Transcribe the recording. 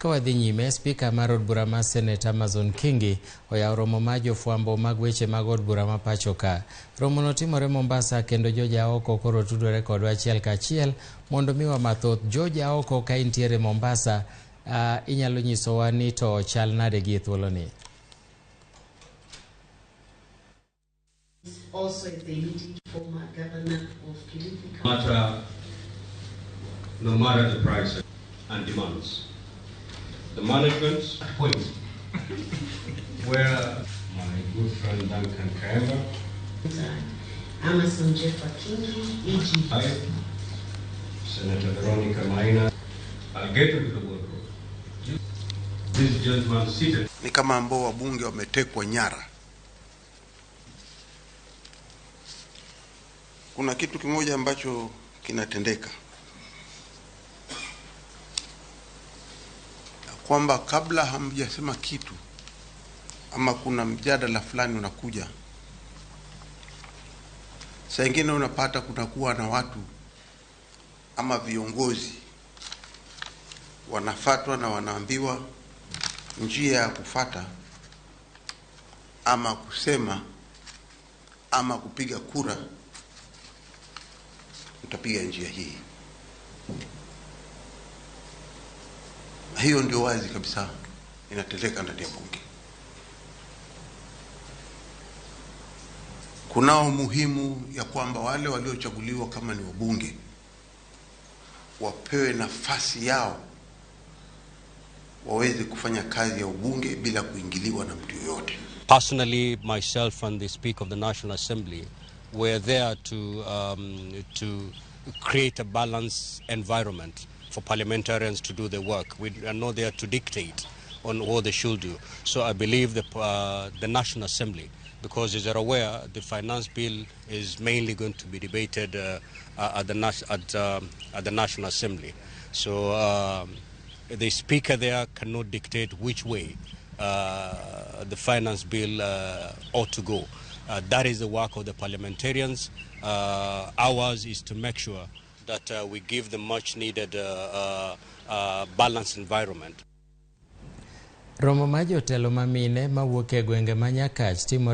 Ka wadhi nyime, spika mar od bura mar Senate Amazon Kingi oyawo romo mar jofwambo mag weche mag od bura ma pacho ka. Romono timore Mombasa kendo George Aoko koro tudore kodwa achiel kachiel mondo miwa mathoth. George Aoko, ka intiere Mombasa, inyalo nyisowa ni to chal nade gi e thuoloni? Also is the immediate former governor of Kilifi County. Matter, no matter the price and demands. The management point where my good friend Duncan Khaemba, Amason Jeffah Kingi, E.G. I, Senator Veronica Maina, I'll get into the boardroom. This gentleman seated. Ni kama ambao wabunge wametekwa nyara. Kuna kitu kimoja ambacho kinatendeka, kwamba kabla hamjasema kitu ama kuna mjadala fulani unakuja, saa ingine unapata kunakuwa na watu ama viongozi wanafatwa na wanaambiwa njia ya kufata ama kusema ama kupiga kura, utapiga njia hii. Na hiyo ndio wazi kabisa inatendeka ndani ya bunge. Kunao muhimu ya kwamba wale waliochaguliwa kama ni wabunge wapewe nafasi yao waweze kufanya kazi ya ubunge bila kuingiliwa na mtu yoyote. Personally, myself and the Speaker of the National Assembly were there to create a balanced environment for parliamentarians to do their work. We are not there to dictate on what they should do. So I believe the National Assembly, because as you're aware, the finance bill is mainly going to be debated at the National Assembly. So the Speaker there cannot dictate which way the finance bill ought to go. That is the work of the parliamentarians. Ours is to make sure that we give the much needed balanced environment. Romo mar jotelo ma mine mawuok e gwenge ma Nyakach timore